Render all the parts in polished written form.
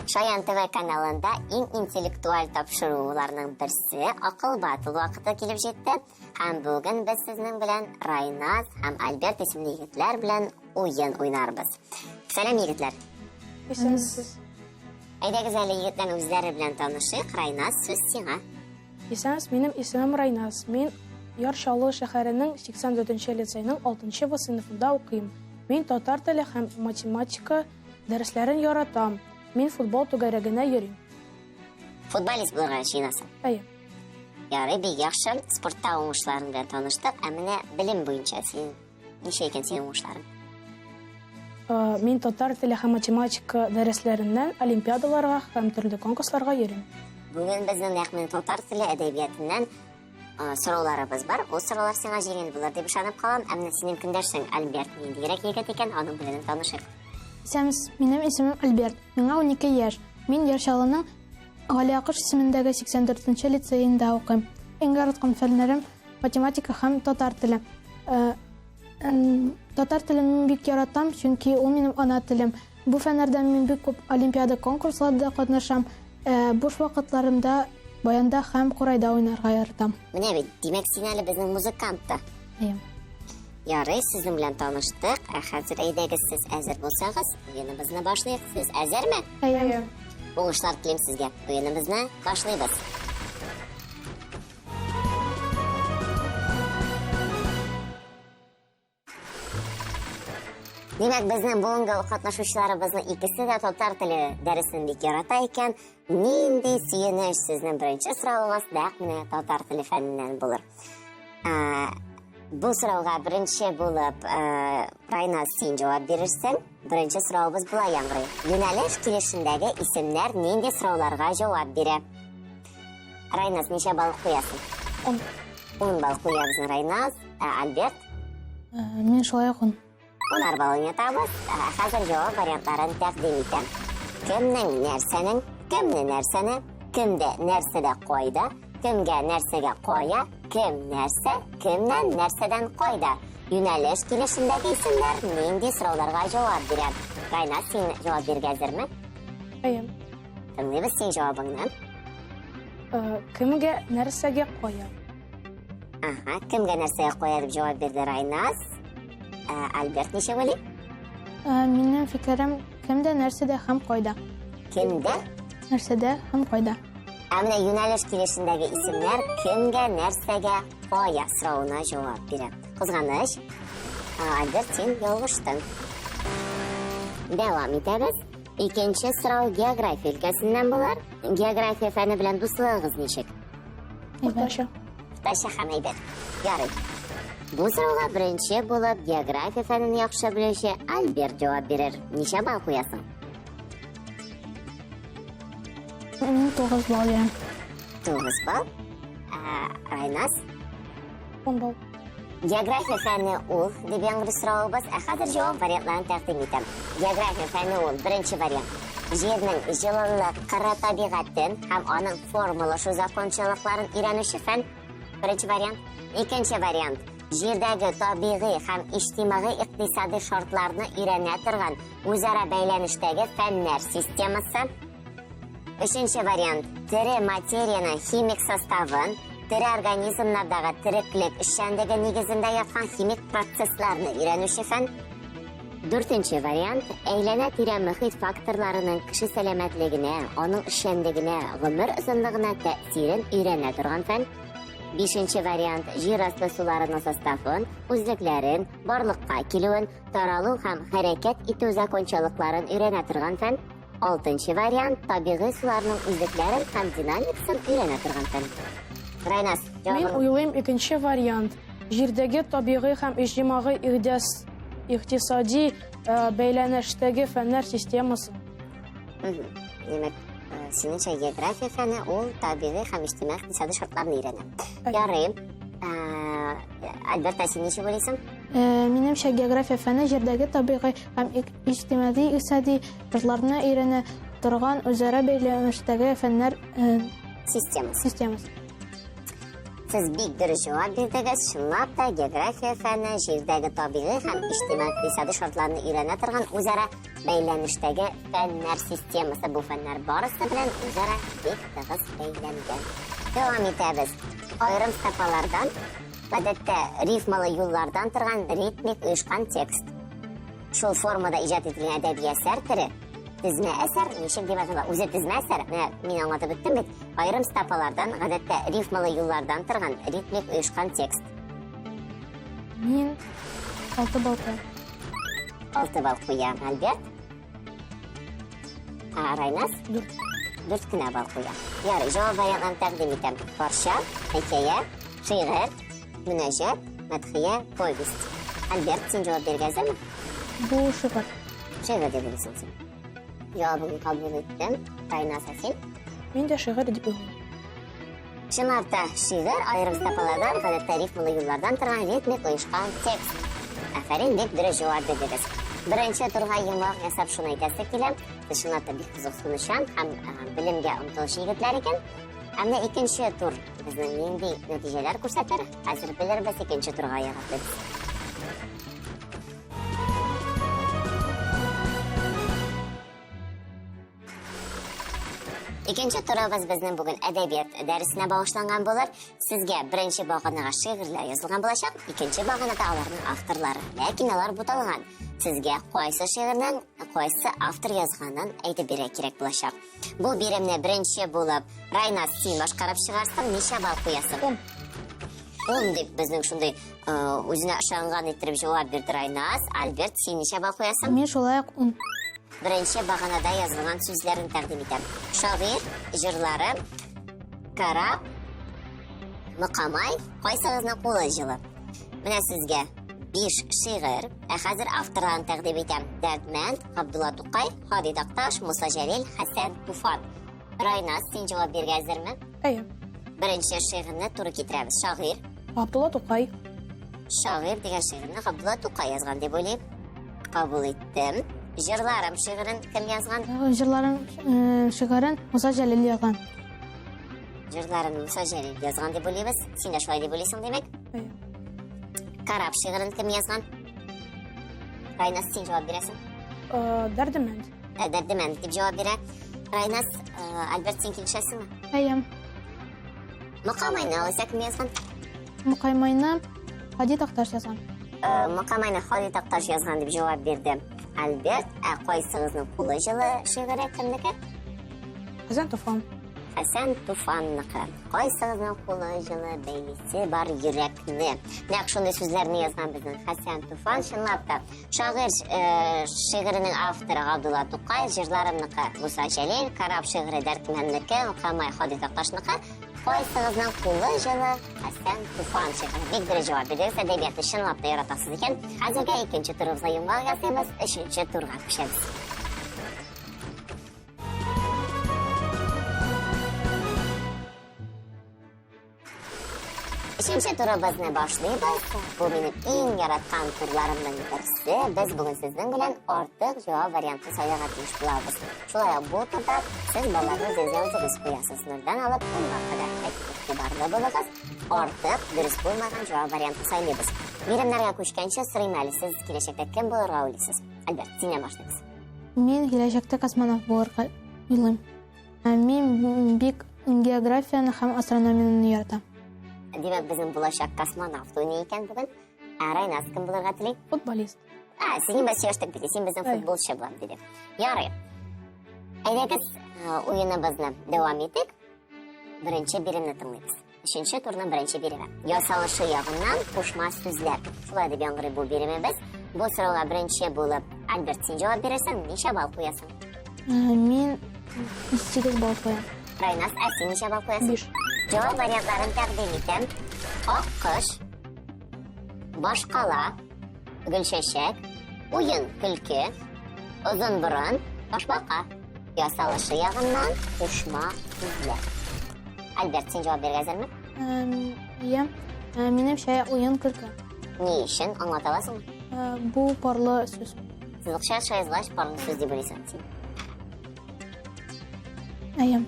Шаян ТВ каналында иң интеллектуаль тапшыруларның берсе Акыл батыл вакыты килеп җитте. Һәм бүген без сезнең белән Райназ һәм Альберт исемле егетләр белән уен уйнарбыз. Сәлам, егетләр. Исәнмесез. Әйдәгез әле егетләрнең үзләре белән танышыйк. Райназ, сүз сиңа. Исәнмесез, минем исемем Райназ. Мин Яр Чаллы шәһәренең 84 нче лицейның 6 В сыйныфында укыйм. Мин татар теле һәм математика дәресләрен яратам. Мин футбол түгәрәгенә йөрим. Футболист булырга җыенасың? Әйе. Ярый, бик яхшы. Спортта уңышларың белән таныштык. Ә менә белем буенча син ничә икән синең уңышларың? Мин татар теле һәм математика дәресләреннән олимпиадаларга һәм төрле конкурсларга йөрим. Бүген безнең нәкъ менә татар теле әдәбиятыннан сорауларыбыз бар. Ул сораулар сиңа җиңел булыр дип ышанып калам. Ә менә синең көндәшең Альберт ниндирәк егет икән, аның белән танышыйк. Исәнмесез, минем исемем Альберт. Миңа 12 яшь. Мин Яр Чаллының Гали Акыш исемендәге 84 нче лицеенда укыйм. Иң яраткан фәннәрем математика һәм татар теле. Татар телен мин бик яратам, чөнки ул минем ана телем. Бу фәннәрдән мин бик күп олимпиада, конкурсларда катнашам. Буш вакытларымда баянда һәм курайда уйнарга яратам. Менә бит, димәк, син әле безнең музыкант та. Әйе. Ярый, сезнең белән таныштык. Ә хәзер әйдәгез, сез әзер булсагыз, уеныбызны башлыйк. Сез әзерме? Әйе. Уңышлар телим сезгә. Уеныбызны башлыйбыз. Димәк, безнең бүгенге катнашучыларыбызның икесе дә татар теле дәресен бик ярата икән. Нинди сөенеч, сезнең беренче соравыгыз нәкъ менә татар теле фәненнән булыр. Бу сорауга беренче булып Райназ син җавап бирерсең. Беренче соравыбыз болай яңгырый. Юнәлеш килешендәге исемнәр нинди сорауларга җавап бирә? Райназ, ничә балл куясың? 10. 10 балл куя безнең Райназ. Ә Альберт? Мин шулай ук 10. Унар балл уйнатабыз. Ә хәзер җавап вариантларын тәкъдим итәм. Кемнең нәрсәнең, кемне нәрсәне, кемдә нәрсәдә кайда, кемгә нәрсәгә кая, кем нәрсә, кемнән нәрсәдән кайда. Юнәлеш килешендәге исемнәр нинди сорауларга җавап бирә? Райназ, син җавап бирергә әзерме? Әйе. Тыңлыйбыз син җавабыңны. Кемгә, нәрсәгә, кая? Ага, кемгә, нәрсәгә, кая дип җавап бирде Райназ. Альберт ничек уйлый? Минем фикерем, кемдә, нәрсәдә һәм кайда. Кемдә? Нәрсәдә һәм кайда. Ә менә юнәлеш килешендәге исемнәр кемгә, нәрсәгә, кая соравына җавап бирә. Кызганыч, Альберт, син ялгыштың. Дәвам итәбез. Икенче сорау география өлкәсеннән булыр. География фәне белән дуслыгыгыз ничек? Уртача. Уртача һәм әйбәт. Ярый. Бу сорауга беренче булып география фәнен яхшы белүче Альберт җавап бирер. Ничә балл куясың? Мин 9 балл бирәм. 9 балл. Райназ? 10 балл. География фәне ул, дип яңгырый соравыбыз. Ә хәзер җавап вариантларын тәкъдим итәм. География фәне ул, беренче вариант. Җирнең җылылык кыры табигатен һәм аның формалашу закончалыкларын өйрәнүче фән. Беренче вариант. Икенче вариант. Җирдәге табигый һәм иҗтимагый-икътисадый шартларны өйрәнә торган үзара бәйләнештәге фәннәр системасы. Өченче вариант. Тере материянең химик составын, тере организмнардагы тереклек эшчәнлеге нигезендә яткан химик процессларны өйрәнүче фән. Дүртенче вариант. Әйләнә-тирә мөхит факторларының кеше сәламәтлегенә, аның эшчәнлегенә, гомер озынлыгына тәэсирен өйрәнә торган фән. Бишенче вариант. Җир асты суларының составын, үзлекләрен, барлыкка килүен, таралу һәм хәрәкәт итү закончалыкларын өйрәнә торган фән. Алтынчы вариант табигый суларның үзлекләрен һәм динамикасын өйрәнә торган фән. Райназ, Мин җавабың. уйлыйм, икенче вариант. Җирдәге табигый һәм иҗтимагый икътисади э, бәйләнештәге фәннәр системасы. Мгм. Димәк, э, синеңчә география фәне ул табигый һәм иҗтимагый икътисади шартларны өйрәнә. Ярый. Э, Альберт, ә син ничек уйлыйсың? Э, Минемчә, география фәне җирдәге табигый һәм иҗтимагый икътисади шартларны өйрәнә торган үзара бәйләнештәге фәннәр системасы. Системасы. Сез бик дөрес җавап бирдегез. Чынлап та, география фәне җирдәге табигый һәм иҗтимагый-икътисади шартларны өйрәнә торган үзара бәйләнештәге фәннәр системасы. Бу фәннәр барысы белән үзара бик тыгыз бәйләнгән. Дәвам итәбез. Аерым строфалардан, гадәттә рифмалы юллардан торган ритмик оешкан текст. Шул формада иҗат ителгән әдәби әсәр төре тезмә әсәр ничек дип атала? Үзе тезмә әсәр, менә мин аңлатып үттем бит. Аерым строфалардан, гадәттә рифмалы юллардан торган ритмик оешкан текст. Мин 6 балл куям. 6 балл куя Альберт. А Райназ? 4. 4 кенә балл куя. Ярый, җавап вариантларын тәкъдим итәм. Парча, хикәя, шигырь, мөнәҗәт, мәдхия, повесть. Альберт, син җавап бирергә әзерме? Бу шигырь. Шигырь дип уйлыйсың син. Җавабын кабул иттем. Райназ, ә син? Мин дә шигырь дип уйлыйм. Чынлап та, шигырь аерым строфалардан, гадәттә рифмалы юллардан торган ритмик оешкан текст. Афәрин, бик дөрес җавап бирдегез. Беренче турга йомгак ясап шуны әйтәсе килә. Сез чынлап та бик кызыксынучан һәм белемгә омтылучы егетләр икән. Ә менә икенче тур безнең нинди нәтиҗәләр күрсәтер, хәзер белербез, икенче турга аяк атлыйбыз. Икенче турыбыз безнең бүген әдәбият дәресенә багышланган булыр. Сезгә беренче баганага шигырьләр язылган булачак, икенче баганада аларның авторлары. Ләкин алар буталган. Сезгә кайсы шигырьнең кайсы автор язганын әйтеп бирергә кирәк булачак. Бу биремне беренче булып Райназ син башкарып чыгарсың, ничә балл куясың? 10. 10 дип безнең шундый үзенә ышанган иттереп җавап бирде Райназ. Альберт, син ничә балл куясың? Мин шулай ук 10. Беренче баганада язылган сүзләрен тәкъдим итәм. Шагыйрь җырлары, карап, Мокамай, кайсыгызның кулы җылы? Менә сезгә 5 шигырь, ә хәзер авторларын тәкъдим итәм. Дәрдмәнд, Габдулла Тукай, Һади Такташ, Муса Җәлил, Хәсән Туфан. Райназ, син җавап бирергә әзерме? Әйе. Беренче шигырьне туры китерәбез. Шагыйрь. Габдулла Тукай. Шагыйрь дигән шигырьне Габдулла Тукай язган дип уйлыйм. Кабул иттем. Җырларым шигырен кем язган? Җырларым шигырен Муса Җәлил язган. Җырларын Муса Җәлил язган дип уйлыйбыз. Син дә шулай дип уйлыйсың, димәк? Әйе. Карап шигырен кем язган? Райназ, син җавап бирәсең. Дәрдемәнд. Дәрдемәнд дип җавап бирә. Райназ, Альберт, син килешәсеңме? Әйе. Мокамайны алайса кем язган? Мокамайны Һади Такташ язган. Мокамайны Һади Такташ язган дип җавап бирде Альберт. Ә кайсыгызның кулы җылы шигыре кемнеке? Хәсән Туфан. Хәсән Туфанныкы. Кайсыгызның кулы җылы, бәйлисе бар йөрәкне. Нәкъ шундый сүзләрне язган безнең Хәсән Туфан. Чынлап та, шагыйрь шигыренең авторы Габдулла Тукай, җырларымныкы Муса Җәлил, Карап шигыре Дәрдмәнднеке, Мокамай Һади Такташныкы. Кайсыгызның кулы җылы, Хәсән Туфан шигыре. Бик дөрес җавап бирдегез, әдәбиятны чынлап та яратасыз икән. Хәзергә икенче турыбызга йомгак ясыйбыз, өченче турга күчәбез. Өченче турыбызны башлыйбыз. Бу минем иң яраткан турларымның берсе. Без бүген сезнең белән артык җавап варианты сайларга тиеш булабыз. Шулай ук бу турда сез балларны үзегезгә үзегез куясыз. Нольдән алып унга кадәр. Әйтик, игътибарлы булыгыз. Артык дөрес булмаган җавап варианты сайлыйбыз. Биремнәргә күчкәнче сорыйм әле, сез киләчәктә кем булырга уйлыйсыз? Альберт, синнән башлыйбыз. Мин киләчәктә космонавт булырга уйлыйм. Мин бик географияне һәм астрономияне яратам. Димәк, безнең булачак космонавт уйный икән бүген. Ә Райназ кем булырга тели? Футболист. А, синең белән сөйләштек бит, син безнең футболчы булам диде. Ярый. Әйдәгез, уеныбызны дәвам итик. Беренче биремне тыңлыйбыз. Өченче турның беренче биреме. Ясалышы ягыннан кушма сүзләр. Шулай дип яңгырый бу биремебез. Бу сорауга беренче булып Альберт, син җавап бирерсең, ничә балл куясың? Мин 8 балл куям. Райназ, ә син ничә балл куясың? 5. Җавап вариантларын тәкъдим итәм. Ак кыш, башкала, гөлчәчәк, уен көлке, озын борын, ташбака. Ясалышы ягыннан кушма сүзләр. Альберт, син җавап бирергә әзерме? Иә. Минемчә, уен көлке. Ни өчен? Аңлата аласыңмы? Бу парлы сүз. Сызыкча аша язгач, парлы сүз дип уйлыйсың син. Әйе.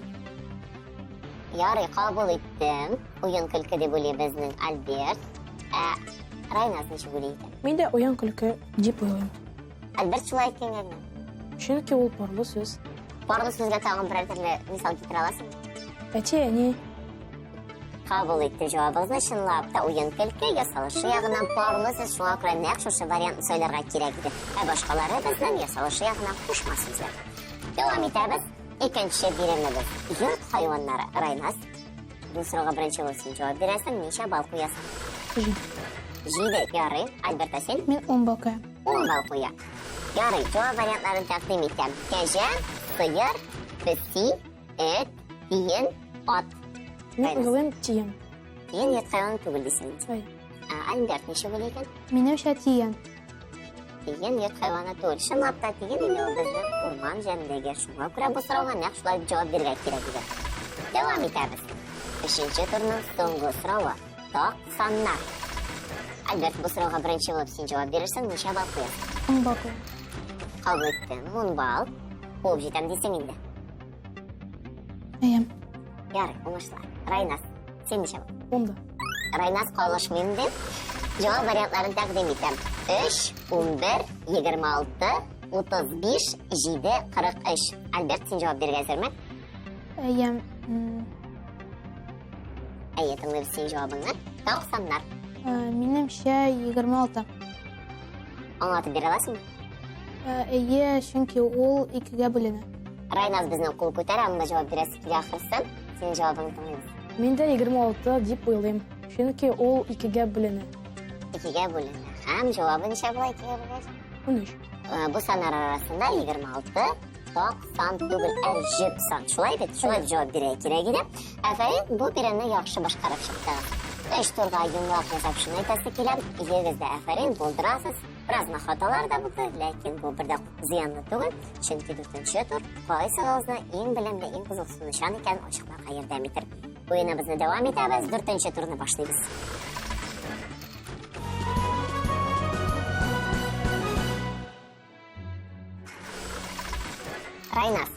Ярый, кабул иттем. Уен көлке дип уйлый безнең Альберт. Ә Райназ ничек уйлый икән? Мин дә уен көлке дип уйлыйм. Альберт шулай әйткәнгә генә. Чөнки ул парлы сүз. Парлы сүзгә тагын берәр төрле мисал китерә аласыңмы? Әти, әни. Кабул итте җавабыгызны. Чынлап та уен көлке ясалышы ягыннан парлы сүз, шуңа күрә нәкъ шушы вариантны сайларга кирәк иде. Ә башкалары безнең ясалышы ягыннан кушма сүзләр. Дәвам итәбез. Икенче биремебез. Йорт хайваннары. Райназ, бу сорауга беренче булып син җавап бирәсең. Ничә балл куясың? Җиде. Җиде. Ярый. Альберт, ә син? Мин 10 балл куям. 10 балл куя. Ярый, җавап вариантларын тәкъдим итәм. Кәҗә, сыер, песи, эт, тиен, ат. Мин уйлыйм, тиен. Тиен йорт хайваны түгел дисең. Әй. Альберт ничек уйлый икән? Минемчә, тиен. Тиен йорт хайваны түгел. Чынлап та тиен инде ул безнең урман җәнлеге. Шуңа күрә бу сорауга нәкъ шулай дип җавап бирергә кирәк иде. Дәвам итәбез. Өченче турның соңгы соравы. Так саннар. Альберт, бу сорауга беренче булып син җавап бирерсең, ничә балл куясың? 10 балл куям. Кабул иттем, 10 балл. Куып җитәм дисең инде. Әйе. Ярый, уңышлар. Райназ, син ничә балл? 10 да. Райназ калышмыйм дип, җавап вариантларын тәкъдим итәм. 3, 11, 26, 35, 7, 43. Альберт, син җавап бирергә әзерме? Әйе. Әйе, тыңлыйбыз синең җавабыңны. Так саннар. Минемчә, 26. Аңлатып бирә аласыңмы? Әйе, чөнки ул икегә бүленә. Райназ безнең кул күтәрә, аңа җавап бирәсе килә ахрысы. Синең җавабыңны тыңлыйбыз. Мин дә 26 дип уйлыйм, чөнки ул икегә бүленә. Икегә бүленә. Һәм җавабы ничә була икегә бүлгәч? 13. Бу саннар арасында 26 так сан түгел, ә җөп сан. Шулай бит? Шулай дип җавап бирергә кирәк иде. Афәрин, бу биремне яхшы башкарып чыктыгыз. Өч турга йомгак ясап шуны әйтәсе килә. Икегез дә афәрин, булдырасыз. Бераз гына хаталар да булды, ләкин бу бер дә зыянлы түгел, чөнки дүртенче тур кайсыгызны иң белемле, иң кызыксынучан икәнен ачыкларга ярдәм итер. Уеныбызны дәвам итәбез, дүртенче турны башлыйбыз. Райназ.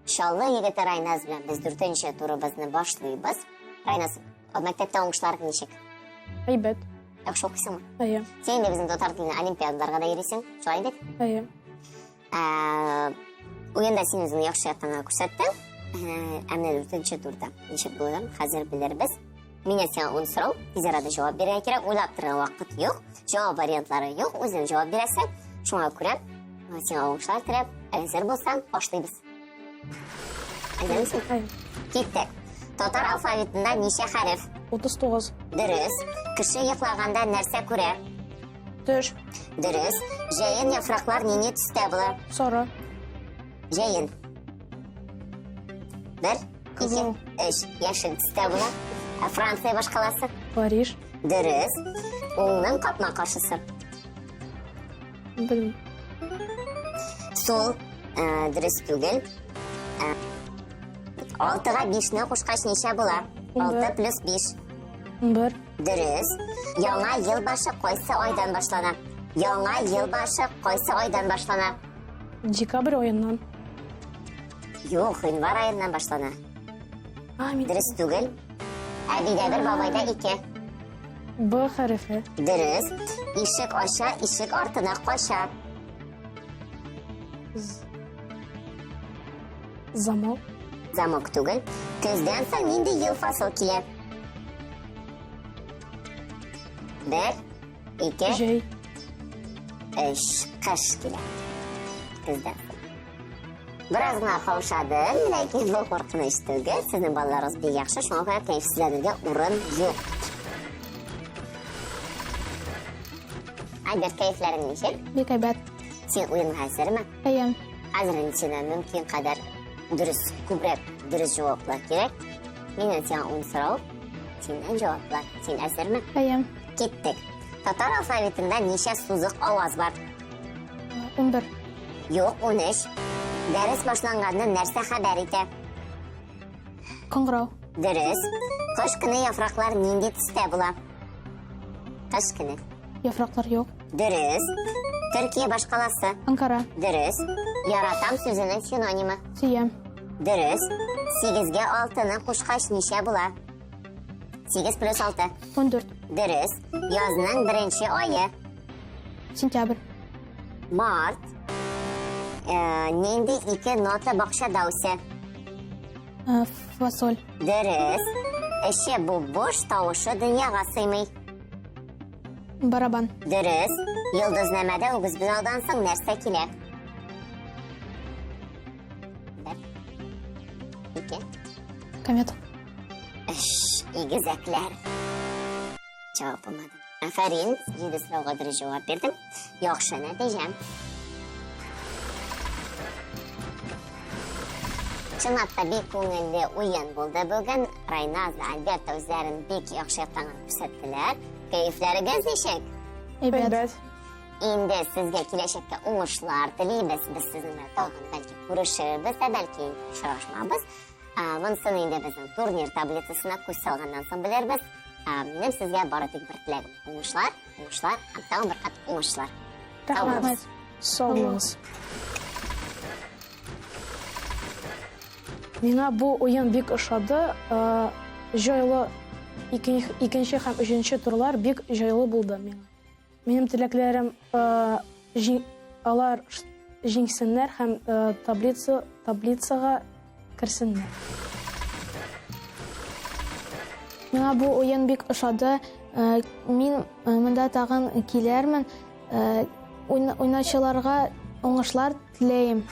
Чаллы егете Райназ белән без дүртенче турыбызны башлыйбыз. Райназ, мәктәптә уңышларың ничек? Әйбәт. Яхшы укыйсыңмы? Әйе. Син инде безнең татар теленә олимпиадаларга да йөрисең, шулай бит? Әйе. Уенда син үзеңне яхшы яктан гына күрсәттең. Ә менә дүртенче турда ничек булыр, хәзер белербез. Миннән сиңа ун сорау, тиз арада җавап бирергә кирәк, уйлап торырга вакыт юк, җавап вариантлары юк, үзең җавап бирәсең. Шуңа күрә сиңа уңышлар теләп, әзер булсаң, башлыйбыз. Әзермесең? Әйе. Киттек. Татар алфавитында ничә хәреф? 39. Дөрес. Кеше йоклаганда нәрсә күрә? Төш. Дөрес. Җәен яфраклар нинди төстә була? Сары. Җәен. Бер, ике, өч. Яшел төстә була. Ә Франция башкаласы? Париж. Дөрес. Уңның капма-каршысы. Белмим. Сол. Дөрес түгел. Алтыга бишне кушкач ничә була? Алты плюс биш. Бер. Дөрес. Яңа ел башы кайсы айдан башлана? Яңа ел башы кайсы айдан башлана? Декабрь аеннан. Юк, гыйнвар аеннан башлана. А, мин... Дөрес түгел. Әбидә бер, бабайда ике. Б хәрефе. Дөрес. Ишек ача, ишек артына кача. Замок. Замок түгел. Көздән соң нинди ел фасыл килә? Бер, ике, Җәй. Өч, кыш килә. Көздән соң. Бераз гына каушадым, ләкин бу куркыныч түгел. Сезнең балаларыгыз бик яхшы, шуңа күрә кәефсезләнергә урын юк. Альберт, кәефләрең ничек? Бик әйбәт. Син уенга әзерме? Әйе. Хәзер инде сиңа мөмкин кадәр дөрес, күбрәк дөрес җаваплар кирәк. Миннән сиңа ун сорау, синнән җаваплар. Син әзерме? Әйе. Киттек. Татар алфавитында ничә сузык аваз бар? 11. Юк, 13. Дәрес башланганны нәрсә хәбәр итә? Кыңгырау. Дөрес. Кыш көне яфраклар нинди төстә була? Кыш көне. Яфраклар юк. Дөрес. Төркия башкаласы. Анкара. Дөрес. Яратам сүзенең синонимы. Сөям. Дөрес. Сигезгә алтыны кушкач ничә була? 8 плюс 6. 14. Дөрес. Язның беренче ае. Сентябрь. Март. Э, нинди ике нота бакчада үсә? Э, фасоль. Дөрес. Эче буп-буш, тавышы дөньяга сыймый. Барабан. Дөрес. Йолдызнамәдә үгезбозаудан соң нәрсә килә? Бер. Ике. Комета. Өч. Игезәкләр. Җавап булмады. Афәрин, җиде сорауга дөрес җавап бирдем. Яхшы нәтиҗә. Чынлап та бик күңелле уен булды бүген. Райназ да, Альберт та үзләрен бик яхшы яктан күрсәттеләр. Кәефләрегез ничек? Әйбәт. Инде сезгә киләчәктә уңышлар телибез. Без сезнең белән тагын бәлки күрешербез дә, бәлки очрашмабыз. Монысын инде безнең турнир таблицасына күз салганнан соң белербез. Минем сезгә бары тик бер теләгем. Уңышлар, уңышлар һәм тагын бер кат уңышлар. Рәхмәт. Сау булыгыз. Миңа бу уен бик ошады. Җайлы икенче һәм өченче турлар бик җайлы булды миңа. Минем теләкләрем алар җиңсеннәр һәм таблица таблицага керсеннәр. Миңа бу уен бик ошады. Мин монда тагын киләрмен. Уйнаучыларга уңышлар теләйм.